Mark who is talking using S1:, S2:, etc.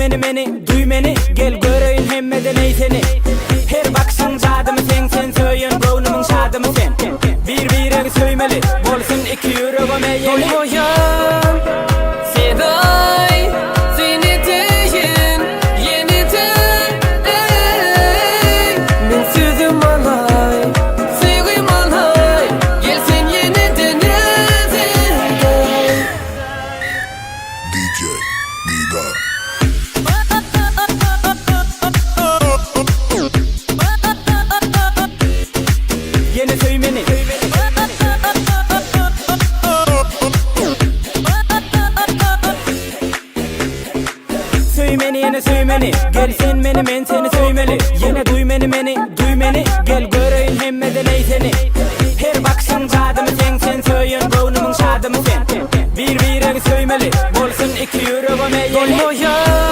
S1: meni meni duý meni Gel göreýin hemmeden eý seni Her bakyşyň jadymy seň sen söýen göwnümiň şadymy sen Bir biregi söýmeli bolsun iki ýüregem eýeli.
S2: Doýmaýan sedaý seni deýin ýene-de eý Men sözüm alaý söýgim alaý gel sen ýene-de näzedaý.
S3: DJ Didar.
S1: Ýene söý meni. Söý meni ýene söý meni Gel sen meni men seni söýmeli Ýene duý meni meni duý meni Gel göreýin hemmeden eý seni Her bakyşyň jadymy seň sen söýen göwnümiň şadymy sen Bir biregi söýmeli bolsun iki ýüregem eýeli.
S2: Doýmaýan.